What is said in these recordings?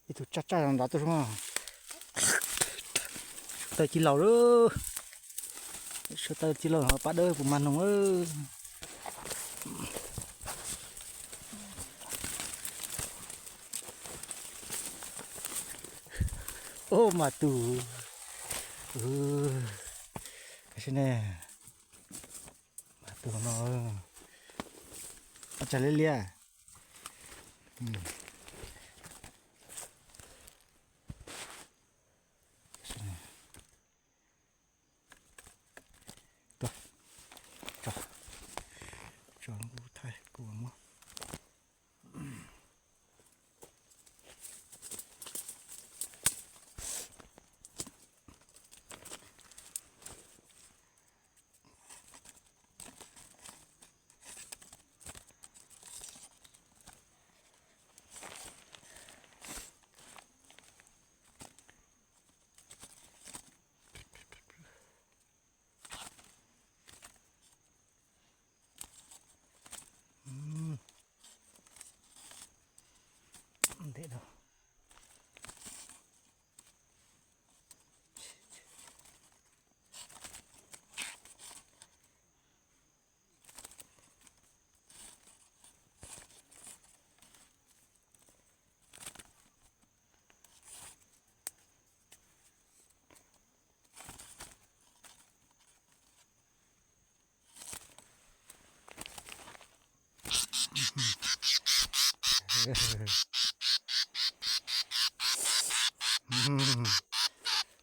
Ib tug tsaj tsaj nrad tuaj mas. Taw ci laus lawm. Sawv taw ci laus pab dawb puas mag noog. Ub, mas tus, ne, mas tus no, tsag liab liab. Tso, tso kuv thaij kuv muab. Ntev dua.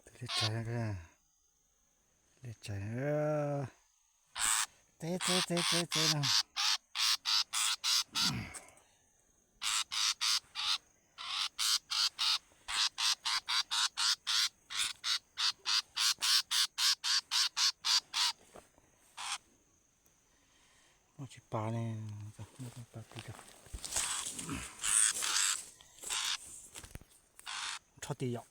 Tus liab tsawv, liab tsawv, txev txev txev txev txev no. Muab tsis pas ne, pas ti, rho ti yom.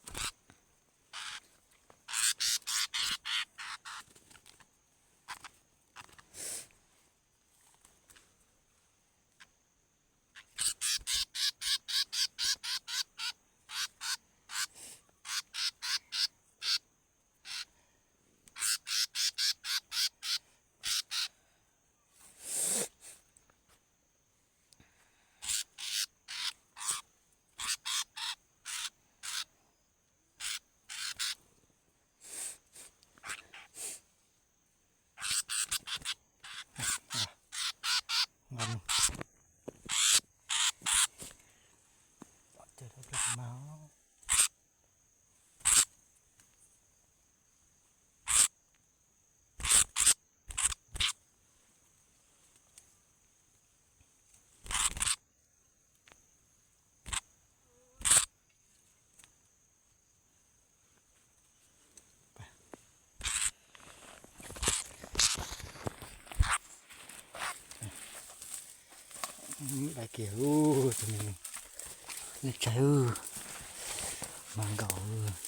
Dai kiag, tus me neeg tsawg, mag nkaus.